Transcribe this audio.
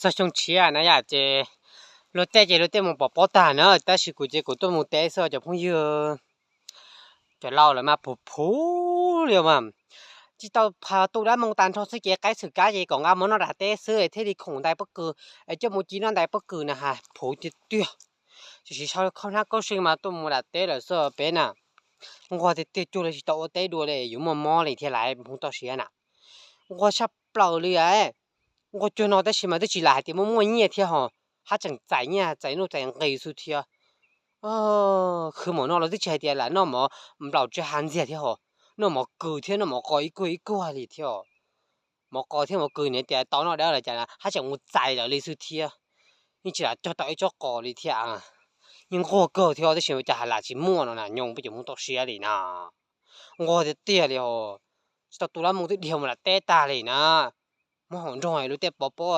Txog xyoo tshiab na yom, ces luag tej ces luag tej mus pov pob tag na, tab sis kuv ces kuv tuaj mus teb xwb cov phooj ywg. Cov laus lawv mas phuv phuv li mas, tsis tau pha tu dab moo tag nrho xwb ces qaib xwm kab ces kom nqa mus noj nram teb xwb thiaj li khoom ntais pob kws, es coj mus ci noj ntais pob kws na has phuv tiag tiag. Tiam sis sau khaub hnab koob seej mas tuaj mus nram teb lawm xwb peb na. Nquag tiag tiag, cuag li tsis tau ua teb dua li, yuav muaj mob li thiab lawm, hmoov toj siab na. Nquag tshaj plaws li, nquag cuag no tab sis mas twb tsis lam hais tias muaj muaj nyiaj thiab ho, haj tseem txais nyiaj txais nuj txais nqis xwb thiab. Khwv mov no los twb tsis hais tias lam noj mov nplaum tsis ha ntxiag thiab ho, noj mov kws thiab noj mov qos ib kuag ib kuag li thiab. Mov qos thiab mov kws niam tias tau noj dawb los cas haj tseem mus txais lawm li xwb thiab. Yeej tsis lam cog tau ib tsob qos li thiab. Yeej nquag kawg thiab tab sis cas has lam tsis muaj no na, nyob peb cov hmoov toj siab li na. Nquag tiag tiag li ho, tsis tau tu dab moo twb dhia mus nram teb tag li na. Muab hauv nroog luag tej pov pob